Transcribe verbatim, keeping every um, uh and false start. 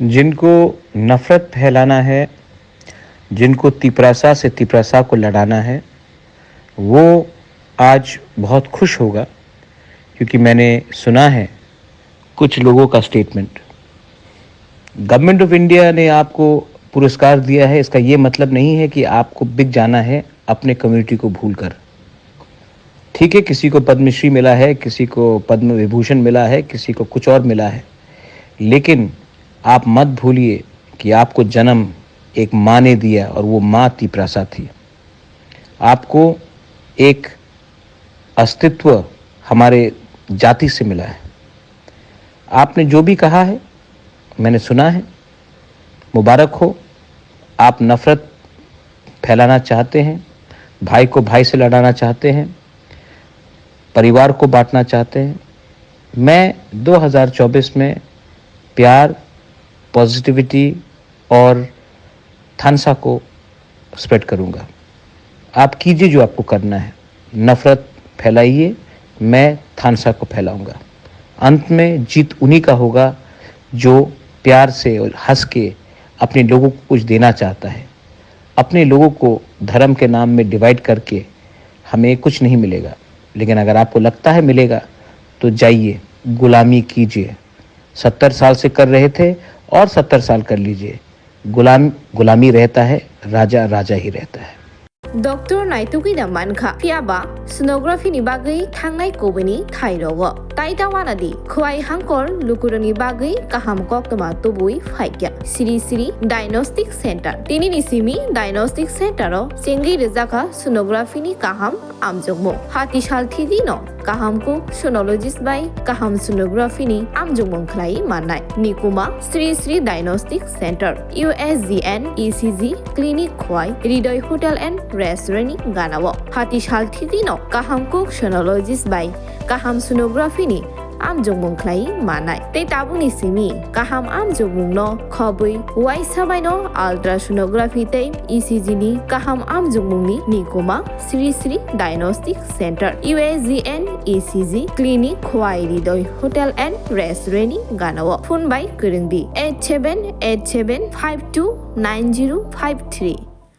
जिनको नफरत फैलाना है, जिनको तिपरासा से तिपरासा को लड़ाना है, वो आज बहुत खुश होगा, क्योंकि मैंने सुना है कुछ लोगों का स्टेटमेंट। गवर्नमेंट ऑफ इंडिया ने आपको पुरस्कार दिया है, इसका ये मतलब नहीं है कि आपको बिक जाना है अपने कम्युनिटी को भूलकर। ठीक है, किसी को पद्मश्री मिला है, किसी को पद्म विभूषण मिला है, किसी को कुछ और मिला है, लेकिन आप मत भूलिए कि आपको जन्म एक माँ ने दिया और वो माँ तिपरासा थी। आपको एक अस्तित्व हमारे जाति से मिला है। आपने जो भी कहा है, मैंने सुना है। मुबारक हो, आप नफरत फैलाना चाहते हैं, भाई को भाई से लड़ाना चाहते हैं, परिवार को बांटना चाहते हैं। मैं दो हज़ार चौबीस में प्यार, पॉजिटिविटी और थानसा को स्प्रेड करूँगा। आप कीजिए जो आपको करना है, नफरत फैलाइए, मैं थानसा को फैलाऊँगा। अंत में जीत उन्हीं का होगा जो प्यार से और हँस के अपने लोगों को कुछ देना चाहता है। अपने लोगों को धर्म के नाम में डिवाइड करके हमें कुछ नहीं मिलेगा, लेकिन अगर आपको लगता है मिलेगा, तो जाइए, गुलामी कीजिए। सत्तर साल से कर रहे थे और सत्तर साल कर लीजिए। गुलाम गुलामी रहता है, राजा राजा ही रहता है। Doctor naitugwi da mankha, phiya ba sonography ni bagwi thangnai kubuni thai rogo. Tai ta wana di, khwai hangkor lukurokni bagwi kaham koktwma tubui phaikya. Sri Sri Diagnostic Center. Tini ni simi Diagnostic Center o chengwi rwjakha sonography ni kaham amjokmung. Hati sal thidi no kaham kuk sonologist bai kaham sonography ni amjokmung khlai mannai. Nikuma Sri Sri Diagnostic Center, U S G N E C G clinic khwai Hridoy Hotel and Restaurant ni ganao. Hati sal thidi no kaham kuk sonologist bai kaham sonography ni amjokmung khlai mannai. Tei tabukni simi kaham amjokmung no khobwi uaisa bai no ultrasonography tei E C G ni kaham amjokmung ni nikuma Sri Sri Diagnostic Center, U S G N E C G clinic, Khwai Hridoy Hotel and Restaurant ni ganao. Phone bai kwrwng di eight seven eight seven five two nine zero five three.